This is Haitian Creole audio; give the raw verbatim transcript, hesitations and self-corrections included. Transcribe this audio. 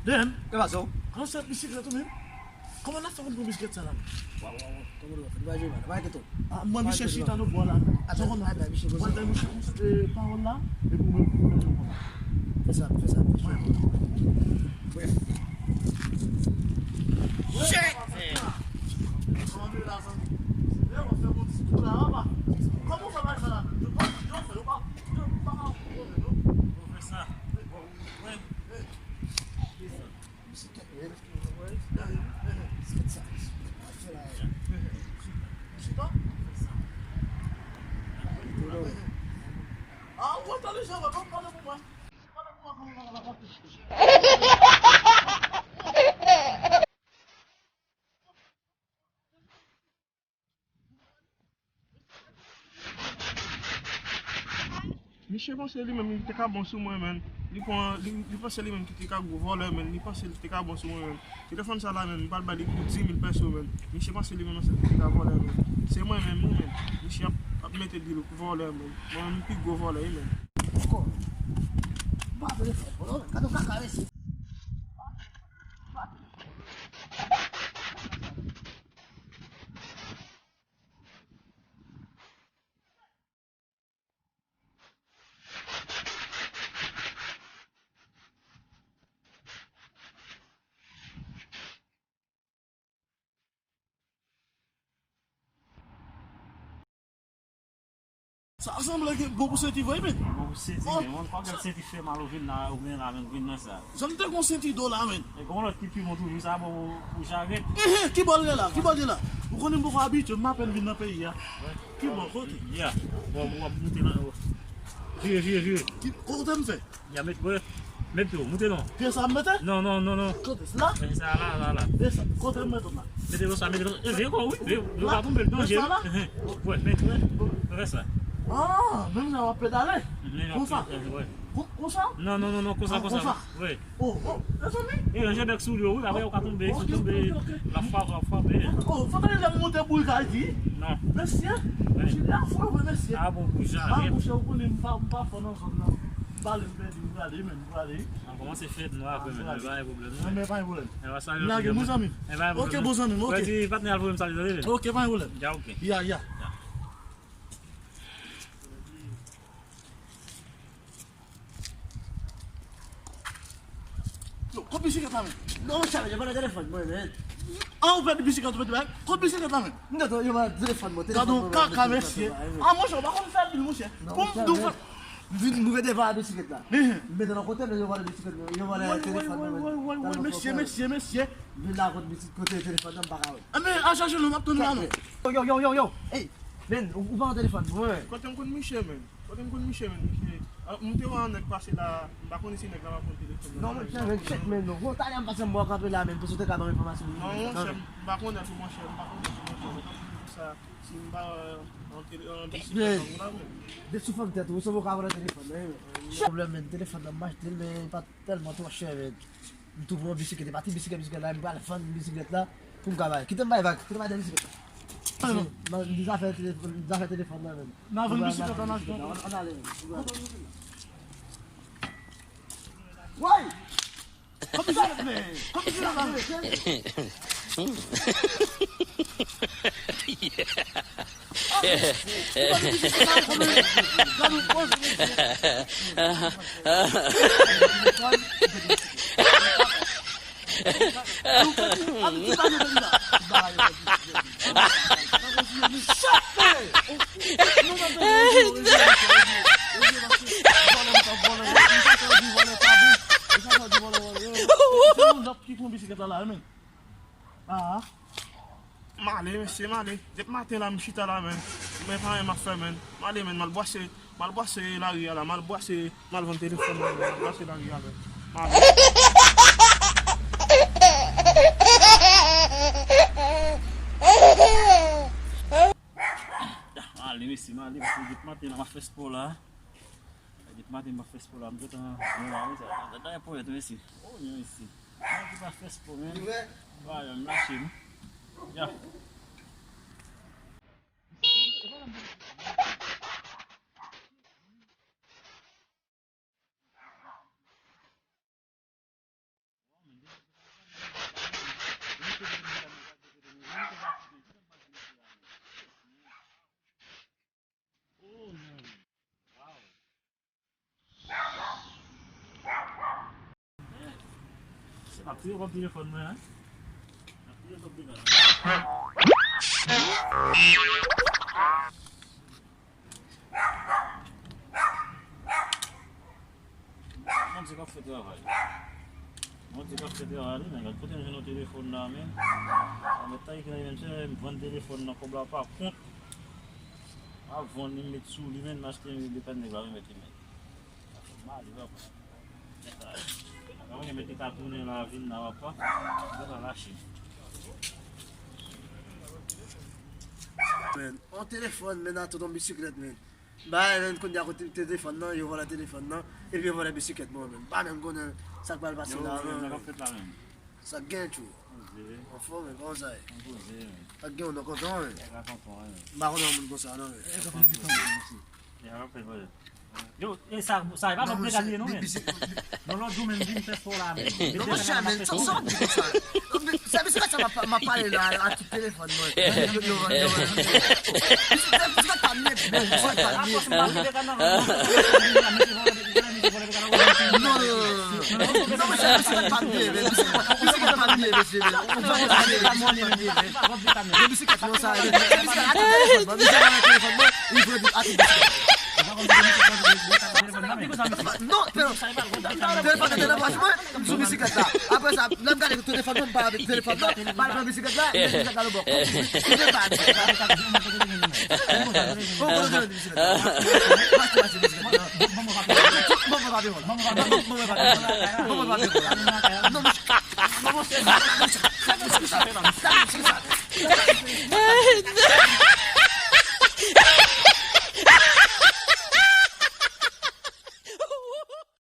Damn! Kè pa sa w? An sèt bisiklèt ou menm? Kòman n ap fè pou n pran bisiklèt sa la? Waw, waw, waw. Kòman nou fè? Nou pa jwe, nou pa enkyete w. Ah, mwen, misye chita nan bò la. Atò, atò, misye poze. Wè, misye, eh, pawòl la, epi mwen, mwen, mwen, mwen. Fè sa, fè sa, fè sa. Bref. Shit! Kòman nou fè la, zanmi? Eh, w ap fè bon ti kou la, apa? Kòman w fè bagay sa la menm? Yo pa, yo fè, yo pa, yo pa, yo pa, non. Bon, fè sa. Bon, wè. Misye panse li menm li te ka bon sou mwen, menn. Li pran, li, li panse li menm ki te ka gwo vòlè, menn. Li panse li te ka bon sou mwen, menn. Telefòn sa la, menn, m pral ba li pou dis mil pèso, menn. Misye panse li menm se li ki te ka vòlè, menn. Se mwen menm, wi, menn. Misye ap, ap mete di l vòlè, menn. Mwen menm, m pi gwo vòlè, wi, menn. Ankò. Ba telefòn, non, gade yon kaka, mesye. Sa sanble gen bon pou senti vre, men. Bon pou senti, men. Mwen, pa gen senti fè mal ou vin la, ou vin la, men, vin nan sa. Jan m te gon senti do la, men. E gon lòt ki pi bon toujou, sa bon pou, pou jarèt. Ehe, ki bò l ye la? Ki bò l ye la? Ou konnen m poko abitye, m apèn vin nan peyi a. Ki bò, kote? Ya. Bon, w ap moute nan. Vire, vire, vire. Ki, kote m fè? Ya, met, wè. Met tou, moute non. Pye sa m mete? Non, non, non, non. Kote? La? E sa, la, la, la. Pye sa, kote m mete la? Mete konsa, mete konsa. E, vye kò, wi. Vye, vye pa tonbe, l danjere. Sa la? Ehe. Wè, met, wè. Fè sa. Ah, menm jan w ap pedale. Konsa? Wè. Kon-, konsa? Non, non, non, non, konsa, konsa. Wè. Oh, oh, mezanmi. E, ranje bèk sou li, wi, apre ou ka tonbe, si w tonbe, l ap frape, l ap frape. Oh, fò tande lè m monte bouyga di. Non. Mesye, jilè a fre vre, mesye. Ah, bon, pou jarèt. Ah, monchè, ou konnen m pa, m pa fò nan zòn nan. M pale, m pèdi, m prale, men, m prale. An kòmanse fèt nou apre, men, men pa gen pwoblèm, non. Men pa gen pwoblèm. M lage, bon zanmi. Ok, bon zanmi, ok. Di patnè al voye m salye, tande, men. Ok, pa gen pwoblèm. Ya, ok. Ya, ya. Yo, kot bisiklèt la, men? Non, monchè, yo vòlè telefòn mwen, men. An, ou pèdi bisiklèt, ou pèdi bagay. Kot bisiklèt la, men? M te yo vòlè telefòn mwen, telefòn mwen. Gade yon kaka, mesye. Ah, monchè, ou pa konn fè bil, monchè. Pou m di w fè. Vin, nou mete vòlè bisiklèt la. M mete nan kote, men yo vòlè bisiklèt mwen, yo vòlè telefòn mwen. Woy, woy, woy, mesye, mesye, mesye. Vin la kot bisiklèt, kote telefòn nan, m pa ka wè. Anben, al chache l, m ap tann la, non. Yo, yo, yo, yo, yo. Ey, men, ou, ou pa nan telefòn mwen. Kote m konn misye, men? Kote m konn misye, men, misye? Ah, m te wè yon nèg pase la, m pa konnen si nèg la pa pran telefòn nan. Non, monchè, men, chèk, men, non. Bon, talè m pase m wè w kanpe la, men, pou si w te ka ban m enfòmasyon. Non, monchè, m pa konnen tou, monchè, m pa konnen tou, monchè, m pa konnen tou sa, si m pa, euh, an tele-, an bisiklèt nan la, men. De sou fòm tèt ou, ou sanble w ka vòlè telefòn nan, men. Pwoblèm, men, telefòn nan m achte l, men, li pa t tèlman twò chè, men. M tou pran bisiklèt, e pa ti bisiklèt, bisiklèt la, m pral vann bisiklèt la pou m ka bay. Kite m bay vag, kite m bay de bisiklèt la. Nan, nan, di zafè telefòn, di zafè telefòn nan, men. N a vann bisiklèt la, n a vann bisiklèt la, ann ale, men. Woy! Kòm bisiklèt, men! Kòm bisiklèt la, men! Ki pran bisiklèt la la, men. Ah. M ale, mesye, m ale. Depi maten la, m chita la, men. Men pa anyen m ap fè, men. M ale, men, m al bwase, m al bwase lari a la, m al bwase, m al vann telefòn nan, m al bwase lari a, men. M ale. M ale, mesye, m ale, paske depi maten la, m ap fè spò la. Depi maten m ap fè spò la, m gentan gen la, wi, sa. Gade dèyè ponyèt, mesye. Oh, mesye. Mwen ki pa fè spò, men. Li vre? Ba, yo, m lache m. Ya. Ap touye kòb telefòn mwen, en. Ap touye kòb telefòn. Bondye k ap fè travay. Bondye k ap fè travay, wi, men gad kote m jwenn yon telefòn la, men. Sa mèt ta ekri nan men, m vann telefòn nan, kòb la pa kont. A vann li, m met sou li, men, m achte yon de pèn nèg la remèt li, men. Sa fè m male, papa. Mwen menm ki ta tounen la vin la, papa. Mwen ta lache. Men, on telefòn, men, atann on bisiklèt, men. Bay, men, kounye a kote telefòn nan, yo vòlè telefòn nan, epi yo vòlè bisiklèt mwen, men. Pa menm konnen sa k pral pase la, men. Sa k gen, tjou? Anfòm, men, kòman sa ye? Sa k gen, ou nan kontan, men? M pa konnen yon moun konsa, non, men. Yo, e sa, sa, e pa bon pou medam li ye, non, men. Non, lòt jou, men, vin fè spò la, men. Non, monchè, men, sa, sa w ap di konsa? Sèvis sa, sa m ap, m ap pale la, a tout telefòn, mwen. Yo, yo, yo, yo. Bisiklèt pa m ye, bisiklèt pa m ye. Non, non, non, non. Non, monchè, bisiklèt pa m ye, men. Bisiklèt pa m ye, mesye, men. Ou pa konn sa, bisiklèt pa m ye, men. Men bisiklèt non sa, men. Bisiklèt a tout telefòn, mwen. Misye nan telefòn, mwen. Li vre, a tout bisiklèt. Non, non. Telefòn nan nan pòch mwen, m sou bisiklèt la. Apre sa, lè m gade telefòn mwen, m pa avèk telefòn nan, m al pran bisiklèt la, bisiklèt la nan bòk. Ou konnen bisiklèt la. Mache, mache, bisiklèt la. Ban mwen papye. Ban mwen papye. Non, non, non.